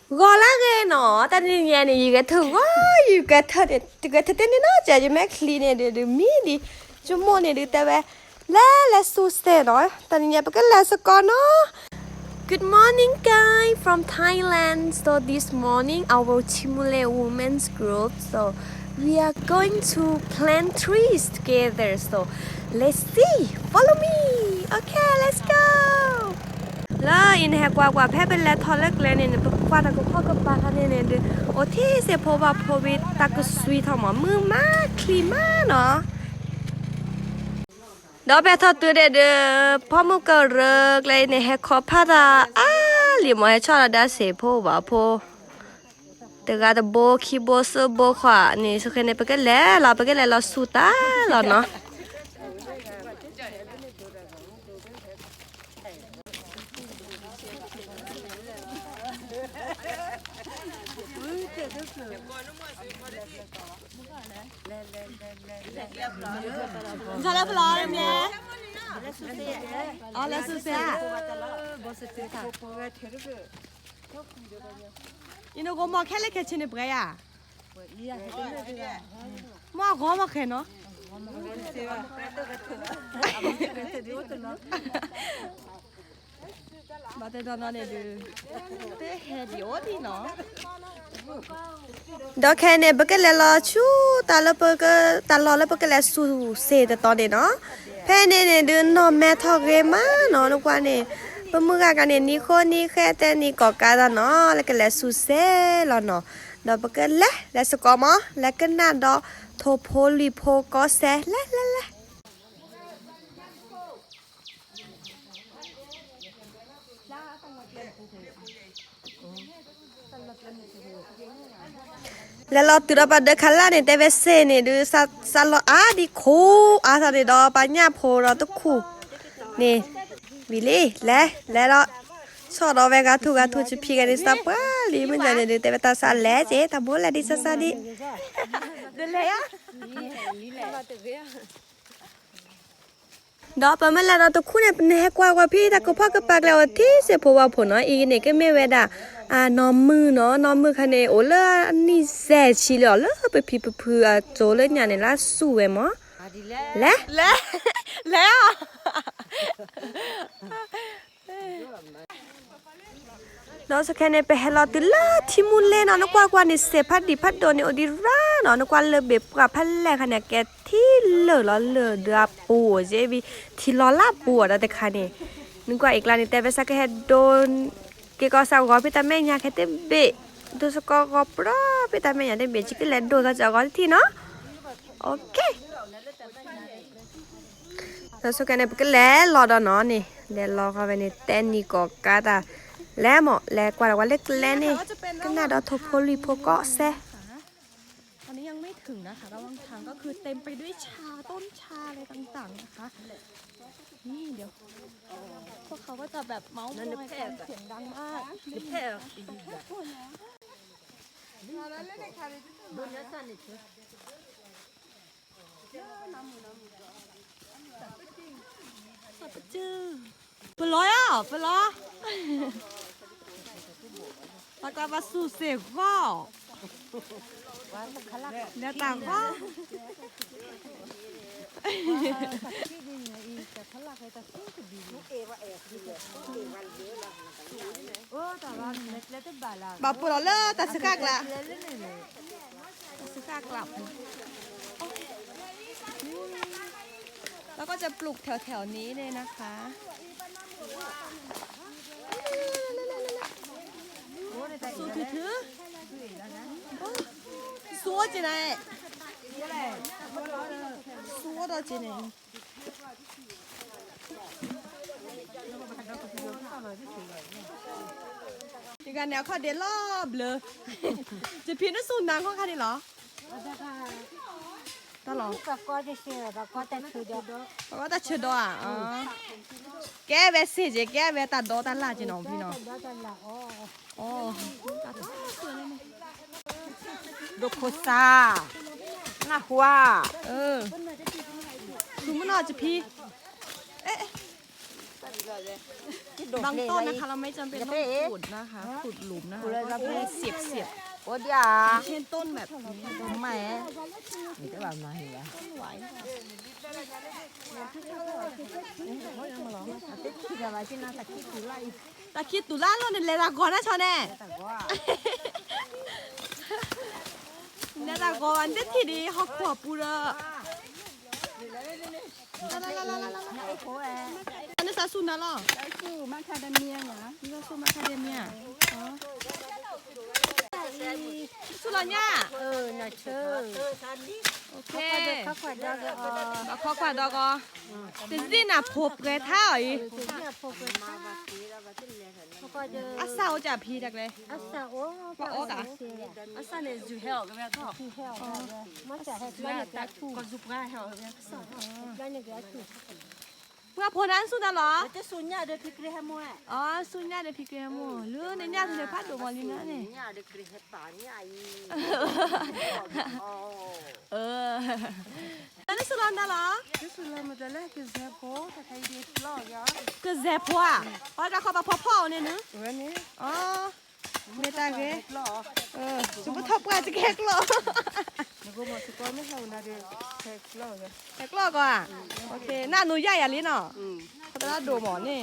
ဂီၤလၢအဂ့ၤနီၤ, တနံၤညါန့ၣ် ယဂဲၤထၢၣ်ဂီၤ, ယဂဲၤထၢၣ်န့ၣ် တဂဲၤထၢၣ်တန့ၢ်နီၤ, ကဲယမဲာ်ချံန့ၣ်ဒုး ဒုးမံဒံး, ယမိၢ်န့ၣ်ဒုးတဲဝဲ, လဲၤ လဲၤဆူၣ်စဲးနီၤ, တနံၤညါပကလဲၤစ့ၢ်ကီးနီၤ. Good morning, guys, from Thailand. So this morning, our Chimule women's group, so we are going to plant trees together. So let's see. Follow me. Okay, let's go. လၢအံၤန့ၣ် ဟဲကွၢ်ကွၢ် ဖဲပလဲၤထီၣ်လၢကျဲန့ၣ်န့ၣ် ပကွၢ်တၢ်ကဖီၣ်ကပၤခါန့ၣ်န့ၣ်ဒုး အိၣ်ထံၣ်စ့ၢ်ဖိဘၣ်ဖိဘံ တၢ်ကစွံထီၣ်မး မုာ်မးချံမးနီၤ. ဒီးဖဲထီၣ်တုၤဒဲးဒုး ဖီမုၢ်ကရၢကျဲအံၤန့ၣ် ဟဲခီဖၣ်တၢ်အါလံမး ဟဲဆီၣ်လီၤဒၣ်စ့ၢ်ဖိဘၣ်ဖိ တဂၤတဘိ ခံဘိ သၢဘိဃီန့ၣ် ဆိခဲန့ၣ် ပကလဲၤလီၤ ပကလဲၤလီၤဆူၣ်တၢ်လီၤနီၤ. အံၤနဂီၤမီၢ်ခဲလၢာ်ခဲဆ့န့ၣ်ပှဲၤယၤ, မ့ၢ်အဂီၢ်မီၢ်ခဲနီၤ. ဘၣ်တဲဒီးနီၤန့ၣ်ဒုး တဟဲဒံးအိၣ်ဒံးနီၤ. ဒီးခဲအံၤန့ၣ် ပကလဲၤလီၤဆူ တၢ်လၢပက တၢ်လီၢ်လၢပကလဲၤဆူၣ်စ့ၢ်တတီၤန့ၣ်နီၤ. ဖဲန့ၣ်န့ၣ်ဒုး နီၢ်မဲထီၣ်ဂ့ၤမးနီၤ နကွၢ်န့ၣ်, ပမုၢ်ဂၤကန့ၣ် နံၤဃိနံၤဃဲတဲနံၤကီၢ်ကါတၢ်နီၤ လၢကလဲၤဆူၣ်စ့ၢ်လီၤနီၤ. ဒီးပကလဲၤ လဲၤစ့ၢ်ကီးမး လဲၤကနၣ်ဒီးထိၣ်ဖိလံၤဖိကီၢ်စဲၣ် လဲၤ လဲၤ လဲၤ. လဲၤလီၤတုၤဒီးပှၤဒၢးခးလၢ်န့ၣ် တဲဝဲစ့ၢ်န့ၣ်ဒုး စးလီၤအါဒံးခိၣ်အါထီၣ်န့ၣ်ဒီး ပှၤညၣ်ဖိဒီးတခူၣ်န့ၣ် ဝံၤလံ လဲၤ လဲၤဒီး ဆီၣ်ဒီးဝဲဂၤထူၣ်ဂၤထူၣ် ဆံဖံဂၤန့ၣ် စးပှၢ်လံ မုၢ်ကၢန့ၣ်ဒုး တဲဝဲတၢ်စးလဲၤက့ၤ တၢ်ဘိလဲၤဒံးစးစးဒံး ဒီးပမ့ၢ်လဲၤဒီးတခူၣ်န့ၣ် ပနဟဲကွၢ်ကွၢ်ဖဲတၢ်ကဖီၣ်ကပၤကျဲအိၣ်ထံၣ်စ့ၢ်ဖိဘၣ်ဖိနီၤ, အံၤန့ၣ်ကမ့ၢ်ဝဲဒၣ် နီၢ်မုၢ်နီၤ, နီၢ်မုၢ်ခါန့ၣ် အိၣ်လၢအနံၣ်စဲးဆံလၢအီၤ လၢပဖံပဖုအစိၤလၢညါန့ၣ် လၢအစူၣ်ဝဲမး, လဲၤ လဲၤ လဲၤအီၤ ဒီးစခဲန့ၣ် ပဟဲလီၤတုၤလၢထံမူလ့နီၤ, နကွၢ်ကွၢ်န့ၣ် စဲးဖးဒံးဖးဒိၣ်န့ၣ် အိၣ်ဒံးရၣ်နီၤ, နကွၢ်လၢဘ့ၣ်ပှၢ်ဖဲလဲၣ်ခါန့ၣ် အကဲထံလၢာ်လီၤလၢာ်ဒီးအပူၤအိၣ်က့ၤဝံၤ ထံလီၤလၢအပူၤအိၣ်ဒီးတခါန့ၣ်, နကွၢ်အံၤကျါန့ၣ် တဲဝဲစးကဟဲဒိ က့ၤကီးစးဂီၤဖဲတၢ်မဲာ်ညါခဲတဘ့ၣ်, ဒိစကီးဂီၤပြီဖဲတၢ်မဲာ်ညါတဘ့ၣ် ကကလဲၤဒိဂၤစးဂီၤတထံၣ်နီၤ, OK. ဒီးဆိကဲန့ၣ် ပကလဲၤလီၤဒီးနီၤန့ၣ် လဲၤလီၤဃီဝဲန့ၣ် တဲနံၤကီၢ်ကါတၢ် လဲၤမး လဲၤကွၢ်ဒီးကွၢ်လၢကျဲန့ၣ် ကနၣ်ဒီးထိၣ်ဖိလံၤဖိကီၢ်စဲၣ် อันนี้ยังไม่ถึงนะคะ ระหว่างทางก็คือเต็มไปด้วยชา ต้นชาอะไรต่างๆนะคะ นี่เดี๋ยว พวกเขาก็จะแบบเมาส์มอยกันเสียงดังมาก ပလီၤဧါ ပလီၤ ပှၤကျါပှၤဆူၣ်စ့ၢ်ဃီ လဲၤတၢ်ဃီ ဘၣ်ပလီၤလၢတၢ်စခါကျါ တၢ်စခါကျါ แล้วก็จะปลูกแถวๆนี้เลยนะคะ ဆူၣ်ထူၣ်ထူၣ် ဆူၣ်အိၣ်က့ၤန့ၣ် ဆူၣ်အိၣ်ဒီးက့ၤန့ၣ် ယဂၤန့ၣ်အခီၣ်ဒ့လီၤဘျၢ ယဖံနဆူၣ်နၤခီၣ်ခါန့ၣ်လီၤ တၢ်လီၤ ပှၤကီတၢ်ဆၢဒီးဧါ ကဲဝဲစ့ၢ်ကီး ကဲဝဲတၢ်ဒီတၢ်လၢ်က့ၤနီၤ ဖံနီၤ ဒိခိၣ်စါ နၢ်ဟူဧါ သူမနီၤတဖံ บางต้นนะคะเราไม่จำเป็นต้องขุดนะคะ ขุดหลุมนะคะ ก็แค่เสียบเสียบ โอ้เดี๋ยว อย่างเช่นต้นแบบนี้ ไม่ ต้นไหว ตะคิดตุลาโลกนี่แหละตะกอนนะชอเนี่ย နတၢ်ဂီၤအတထံၣ်ဒံးဟီၣ်ခိၣ်အပူၤဒီး နသးစူၤနၤလီၤ မၤခါဒဲမံၤ နသးစူၤမၤခါဒဲမံၤ စူၤလီၤညါ ဘၣ်ခီကွၢ်ဒီးကီး တသ့ၣ်နၤဖိပှဲၤထါအီၤအံၤ အစၢ်အိၣ်ကၢ်ဖံးတၢ်ကျဲ ပှၤအီၣ်တၢ် အစၢ်န့ၣ် ယူၤဟဲအီၤကဝဲထီၣ် ကီၢ်ယူၤပှၤဟဲအီၤကဝဲ ပှၤဖိနၤစူၤနၤလီၤ တစူၤညၣ်ဒီးဖံးကြ့ဟဲမိၢ် အီ စူၤညၣ်ဒီးဖံးကြ့ဟဲမိၢ် လၢနညၣ်တလဲၤဖးဒိၣ်မီၤလံနၤန့ၣ် တၢ်နစူၤလီၤနၤလီၤ ကစဲးဖိဧါ အီတၢ်ခီပၤဖီဖီအီၤန့ၣ်နုၤ မ့ၢ်တၢ်ဂ့ၤ စူၤပထီၣ်ပှၢ်တကဲကျီၢ် ဟဲကျီၢ်ကီးဧါ နနူၤယၣ်ယၤလံနီၤ ခီပနၢ်ဒိၣ်မီၤန့ၣ်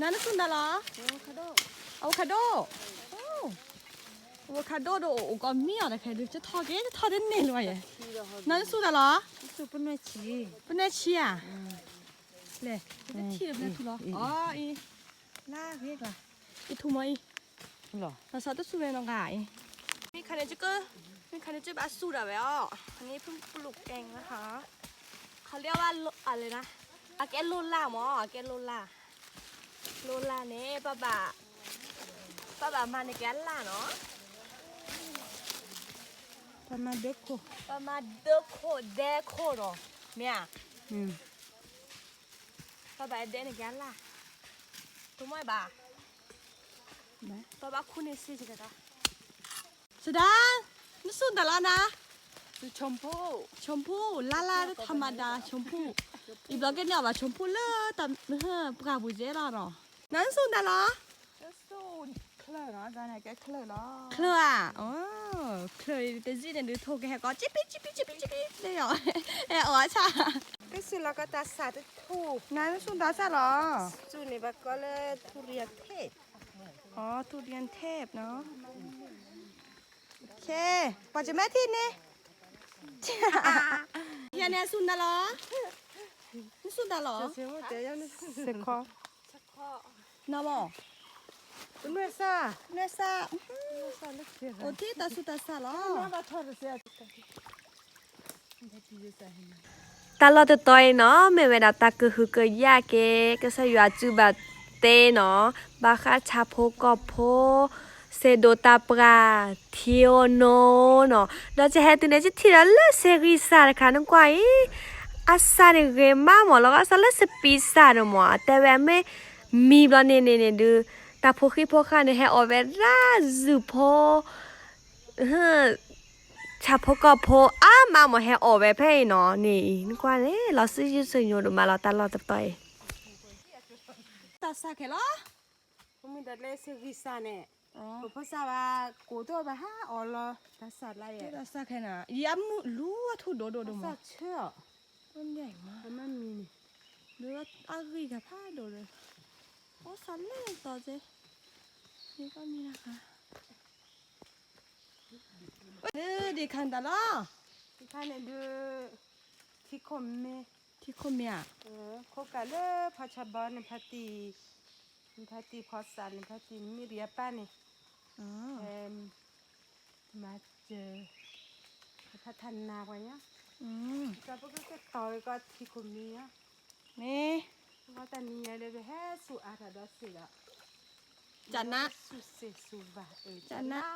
နၤနစူၤနၤလီၤ avocado avocado ဒိၣ်အိၣ်ကီးမံအီၤတခဲဒုး ကထီၣ်က့ၤ ကထီၣ်တန့ၢ်လၢၤဘၣ်ယဲ နၤနစူၤနၤလီၤ ပနွဲၢ်ဆံဧါ လဲၣ် တထံၣ်လၢပနထူလီၤ အီအံၤ လါဂ့ၤကျါ ယထူမီၤအံၤ လီၤဆီတစူၤဝဲနီၢ်ဂၤအံၤ မ့ၢ်ခါန့ၣ်က မ့ၢ်ခါန့ၣ်ကဘၣ်စူၤဒၣ်ဝဲအီၤ อันนี้เพิ่งปลูกเองนะคะ เขาเรียกว่าอะไรนะ အကဲလိၢ်လၢ်မၢ် အကဲလိၢ်လၢ် လိၢ်လၢ်န့ၣ် ပဘၣ် ပဘၣ်မၤန့ၢ်က့ၤအလၢ်နီၤ ပမၤဒၢခိၣ် ပမၤဒၢခိၣ်ဒဲခိၣ်နီၤ မ့ၢ်ဧါ ပဘၣ်ဒဲန့ၢ်က့ၤအလၢ် တမ့ၢ်ဘၣ် ပဘၣ်ခူၣ်န့ၢ်စ့ၢ်ကီးတၢ် စဒၣ် နစူၤနၤလီၤနၤ ชมพู่ ชมพู่ လါလါ ธรรมดา ชมพู่ အံၤဘျီကန့ၢ်အီၤဘၣ် ชมพู่ လၢတၢ်ပှၢ်ပူၤကဲလီၤနီၤ နၤနစူၤနၤလီၤ ချၢၣ်ဧါ ချၢၣ်တစံၣ်န့ၣ်ဒုးထိၣ်ကဟဲကီး ကၠံပံၣ်ကၠံပံၣ်ကၠံပံၣ် ဟဲအီၣ်ဆၣ် တစူၤလီၤကီးတၢ်ဆၣ်တထူၣ် နၤနစူၤတၢ်ဆၣ်လီၤ စူၤန့ၣ်ဘၣ်ကီးလၢ durian tape အီ durian tape နီၤ ပှၤကမဲထံၣ်န့ၣ် ယၤန့ၣ်အစူၤနၤလီၤ နစူၤနၤလီၤ စခီ နမ့ၢ် နွဲၣ်စၢ် နွဲၣ်စၢ် အိၣ်တ့ၢ်တၢ်ဆူးတၢ်ဆါလီၤ တၢ်လီၢ်တတီၤအံၤနီၤ မ့ၢ်ဝဲဒၣ်တၢ်ကဟုကယာ်က့ၤ ကစၢ်ယွၤစုဘၣ်သ့နီၤ ဘၣ်ဃးဆၣ်ဖိကီၢ်ဖိ စဲးဒိးတၢ်ပှၢ် ထံအိၣ်နိနီၤ ဒီးကဟဲတုၤန့ၣ် ကထံၣ်ဒီးလၢစဲးဂံၢ်စၢ်တခါ နကွၢ်အံၤ အစၢ်န့ၣ်ဂ့ၤမးမး လီၤဂာ်စၢ်လၢစပံးစၢ်န့ၣ်မး တဲဝဲမ့ၢ်မံဘျီန့ၣ်န့ၣ်န့ၣ်ဒုး တၢ်ဖိဃံဖိဃာ်န့ၣ် ဟဲအီၣ်ဝဲဒၣ်စုဖိ ဆၣ်ဖိကီၢ်ဖိအါမးမး ဟဲအီၣ်ဝဲဖဲအံၤနီၤ န့ၣ်အံၤ နကွၢ်န့ၣ် လီၤစုယုၢ်စုညိဒိၣ်မးလီၤ တၢ်လီၢ်တတီၤအံၤ တၢ်စၢ်ခဲလီၤ မ့ၢ်ဒၣ်လၢစဲးဂံၢ်စၢ်န့ၣ် ပဖိစၢ်ဘၣ် ကိးတအိၣ်ဘၣ်ဟးအီၣ်လီၤ တၢ်စၢ်လၢယဲ တၢ်စၢ်ခဲနၤ ယအမုၢ်လူအထူၣ်ဒိၣ်ဒိၣ်ဒိၣ်မး တၢ်စၢ်ဆၢအီၣ် မ့ၢ်မံန့ၣ် ဒုးအဂံၢ်ကဖးဒိၣ်ဒီး အိၣ်စၢ်လၢသီၣ်စ့ ဒ်ကီမံၤတခါ လၢဒံးခါန့ၣ်တၢ်လီၤ ဒံးခါန့ၣ်ဒုး ထံခိၣ်မ့ၢ် ထံခိၣ်မ့ၢ်ဧါ ခိၣ်ကးလၢဖီဆါဘီန့ၣ်ဖါတံၢ် နဖါတံၢ်ဖီစးန့ၣ်ဖါတံၢ်မ့ၢ်ဒံးအပၢ်န့ၣ် မၤစၢၤ ဖါထးနါပှၤညါ စီၤပကကတီၤကီးထံခိၣ်မ့ၢ်ညါ မ့ၢ် ဝဲတနံၤညါလၢပဟဲစူၤအါထီၣ်ဒီးစ့ၢ်ဒီး ကနၣ် စူၤစ့ၢ်စူၤဘၣ် ကနၣ်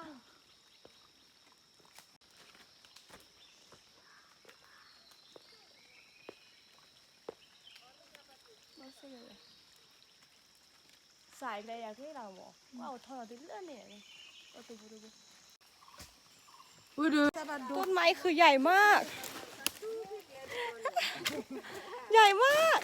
စးလဲၤယၤက့ၤလီၤမး ကွၢ်အိၣ်ထီၣ်လီၤတုၤလၢန့ၣ် ကီၢ်တပူၤတပူၤ ต้นไม้คือใหญ่มาก ใหญ่มาก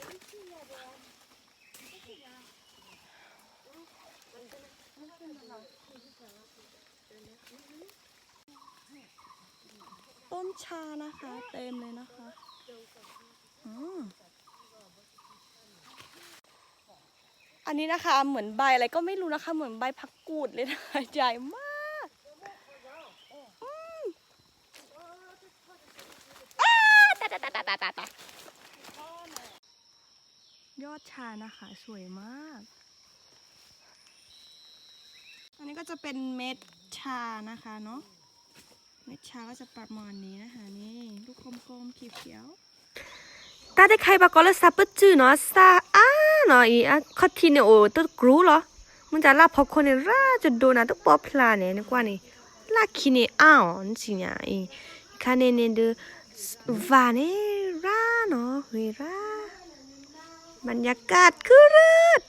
ต้นชานะคะ เต็มเลยนะคะ อืม อันนี้นะคะ เหมือนใบอะไรก็ไม่รู้นะคะ เหมือนใบผักกูดเลยนะคะ ใหญ่มาก อืม อ้า ตาย ตาย ตาย ตาย ตาย ตาย ยอดชานะคะ สวยมาก อันนี้ก็จะเป็นเม็ดชานะคะเนาะ เม็ดชาก็จะประมาณนี้นะคะ นี่ ลูกกลมๆ เขียวๆ တၢ်တခါအံၤ ပှၤကိးလၢစးပၢၢ်စုၣ်နီၤ စၢ်အါနီၤအံၤ အခီၣ်ထံးန့ၣ်အိၣ်တကြူးလီၤ မုၢ်တၢ်လၢ်ဖီခိၣ်န့ၣ် ရၢ်တဒိနၤ တပီဖျါန့ၣ် နကွၢ်န့ၣ် လၢ်ခံန့ၣ်အါအီၤ နစံညါအံၤ ခါန့ၣ်န့ၣ်ဒီး ဝၤန့ၣ် ရၢ်နီၤ ဂ့ၤရၢ် บรรยากาศคือเลิศ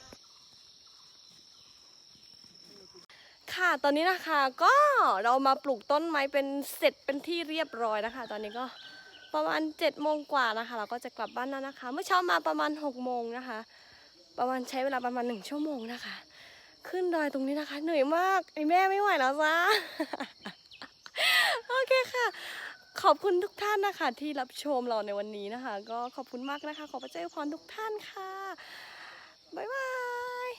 ค่ะ ตอนนี้นะคะก็เรามาปลูกต้นไม้เป็นเสร็จเป็นที่เรียบร้อยนะคะ ตอนนี้ก็ประมาณเจ็ดโมงกว่านะคะ เราก็จะกลับบ้านแล้วนะคะ เมื่อเช้ามาประมาณหกโมงนะคะ ประมาณใช้เวลาประมาณหนึ่งชั่วโมงนะคะ ขึ้นดอยตรงนี้นะคะ เหนื่อยมาก ไอ้แม่ไม่ไหวแล้วจ้า โอเคค่ะ ขอบคุณทุกท่านนะคะที่รับชมเราในวันนี้นะคะ ก็ขอบคุณมากนะคะ ขอพระเจ้าอวยพรทุกท่านค่ะ บ๊ายบาย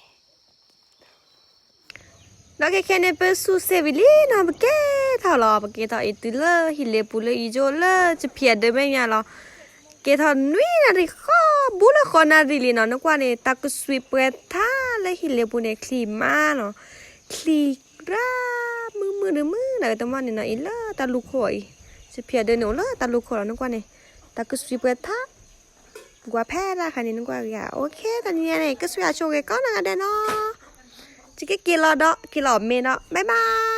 ဒီးခဲခဲန့ၣ် ပၢၢ်စုၣ်စ့ၢ်ဝံၤလံနီၤ ပကဲထီၣ်လီၤ ပကဲထီၣ်အံၤတုၤလၢဟံၣ်လ့ပူၤလၢအံၤကၠိလၢ ယဖံးအဒၢးမဲာ်ညါလီၤ ကဲထီၣ်နွံနၣ်ရံၣ်ဃီ ဘူးလၢဃိးနၣ်ရံၣ်လံနီၤ နကွၢ်န့ၣ် တၢ်ကစွံးပှဲၤထါလၢဟံၣ်လ့ပူၤန့ၣ် ချံမးနီၤ ချံရၣ် မုာ်မုာ်တမုာ် နကတမီၢ်န့ၣ်နီၤ အံၤလၢတၢ်လူၢ်ခိၣ်အံၤ ယဖံးအဒၢးန့ၣ်အိၣ်လၢတၢ်လူၢ်ခိၣ်လီၤ နကွၢ်န့ၣ် တၢ်ကစွံးပှဲၤထါ ပှၤဖဲဒၣ်ခါန့ၣ် နကွၢ်ဂ့ၤ OK တနံၤညါန့ၣ် ကစၢ်ယွၤဆိၣ်ဂ့ၤကိးနီၢ်ဂၤဒဲးနီၤ ယကက့ၤလီၤဒီး က့ၤလီၤအီၣ်မ့ၤဒီး bye bye